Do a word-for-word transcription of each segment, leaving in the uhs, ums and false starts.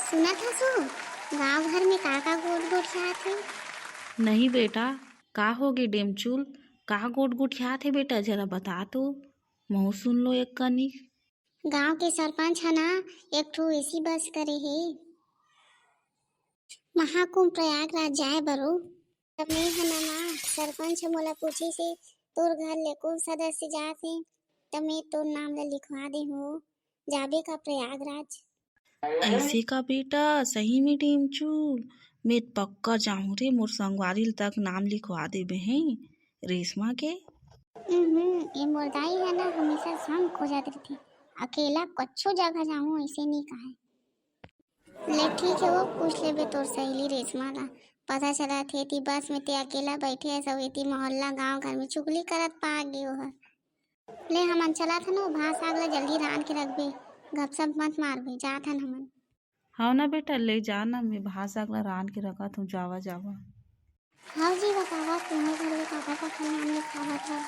सुनत हसु, गांव घर में का का गोठ गोठियात हे? नहीं बेटा, का होगे डेमचुल? का गोठ गोठियात हे बेटा, जरा बता तो, महूं सुन लो एक कनिक। गांव के सरपंच ह ना, एक ठो एसी बस करे हे महाकुंभ प्रयागराज जाए बर। तब मैं ह ना माँ, सरपंच ह मोला पूछिस हे, "तोर घर ले कोन सदस्य जात हे?" त मैं तोर नाम ल लिखवा दे हूँ, जाबे का प्रयागराज? ऐसे का बेटा, सही में डेमचुल? मैं त पक्का जाहूँ रे, मोर संगवारी ल तक नाम लिखवा देबे हैं रेशमा के। हम्म, ये मोर दाई है ना, हमेशा संग खोजत रहिथे, अकेला कच्छु जगह जाहूँ ऐसे नहीं कहे। ले ठीक है, वो पूछ लेबे तोर सहेली रेशमा ला। पता चलत हे एती बस में ते अकेला बैठे हस, अउ एती मोहल्ला गांव घर में चुगली करत पा गे ओहर। ले हमन चलत हन, वो भात साग ला जल्दी रांध के रखबे, गपशप मत मारबे, जात हन हमन। हव ना बेटा, ले जा ना, मैं भात साग ला रांध के रखत हूँ, जावा जावा। हव जी, बतावा, तुम्हें घर में काका काका नाम लिखावत है?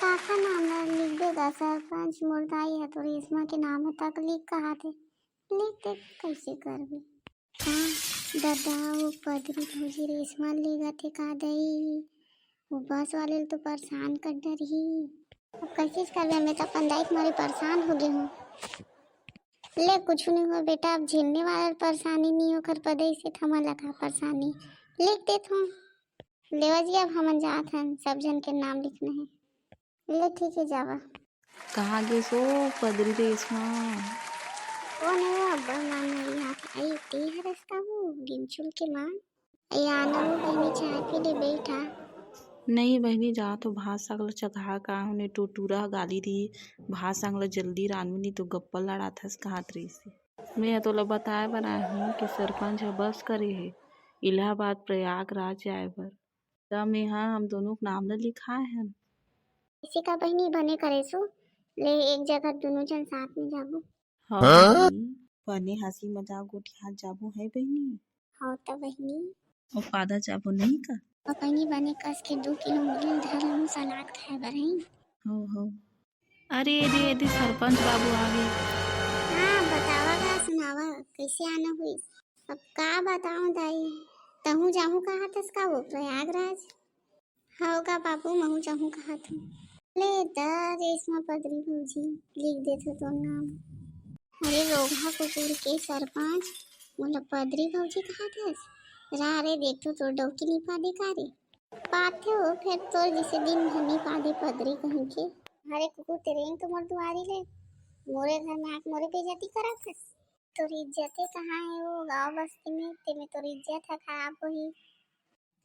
काका नाम ला लिख दे दा सरपंच, मोर दाई है तो रेशमा के नाम है तक लिख कहा थे। लिख दे, कैसे करबे? का ददा, वो पदरी भौजी रेशमा लिखत हे का दई? वो बस वाले ल तो परेशान कर डरही। अब कैसे करबे? मैं तो अपन दाई के मारे परेशान हो गे हूँ। ले, कुछ नहीं हो बेटा, अब झेलने वाला परेशानी नहीं हो, कर पदई से थमा लगा परेशानी। लिख देत हूँ। लेवा जी, अब हमन जात हन, सब झन के नाम लिखना है। ले ठीक है, जावा। कहाँ गे सो पदरी रेशमा? वो नहीं, वो अब्बा मान नहीं आत। अरे, ते हरस का वो डिमचुल के माँ? अरे, आना वो बहिनी, चाय पी ले, बैठा। नहीं बहिनी, जा तो भात साग ल चघा का होने टुटुरा गाली दी, भात साग ल जल्दी रानू, नहीं तो गप्पा लड़ाथस कहत रहिस। मैं ह तोला बताए बर आए हूँ कि सरपंच ह बस करे हे इलाहाबाद प्रयागराज जाए बर। त मेहा हम दोनों के नाम ल लिखाए हन। इसी का बहिनी बने करेसु, ले एक जगह दोनों जन साथ में जाबो। हाँ हाँ? बहिनी, बने हंसी मजाक गोठियात जाबो है बहिनी। हाँ त बहिनी। अउ पादा जाबो नहीं का? अउ बहिनी बने कस के दो किलो मिल धर लूँ सलाद खाए बर है। हो हो। अरे एदे एदे सरपंच बाबू आ गे। हाँ बतावा गा, सुनावा, कैसे आना हुई? अब का बताऊं दाई, तहूँ जाहूँ कहा थस का वो प्रयागराज? हव गा बाबू, महूँ जाहूँ कहा थूँ। ले दा रेशमा पदरी भौजी, लिख देथो तोर नाम। अरे रोगहा कुकुर के सरपंच, मोला पदरी भौजी कहा थस? रा रे, देख तो तोर डौकी निपा दे का रे? पाथे हो फेर तोर जैसे दिन भर निपा दे पदरी कहीं के। अरे कुकुर, ते रेंग तो मोर दुआरी ले, मोरे घर में आके मोरे बेइज्जती करत हस। तोर इज्जते कहाँ है वो गाँव बस्ती में, ते में तोर इज्जत है खराब होही।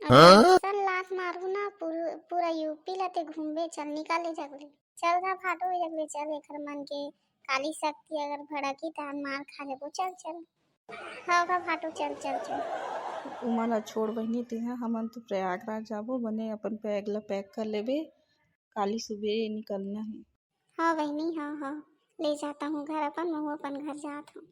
अगर हाँ? अइसन लात मारहूँ ना, पूर-, पूरा यूपी ला ते घूमबे, चल निकल ए जग ले। चल गा भाटो, ए जग ले चल, एकर मन के काली शक्ति अगर भड़की त मार खा लेबो, चल, चल। हव गा भाटो, चल, चल, चल। उमन ला छोड़ बहिनी तेहा, हमन तो प्रयागराज जाबो, बने अपन बैग ला पैक कर लेबे, काली सुबह निकलना है। हाँ बहिनी, हाँ, हाँ, ले जाता हूँ घर अपन, महूँ अपन घर जात हूँ।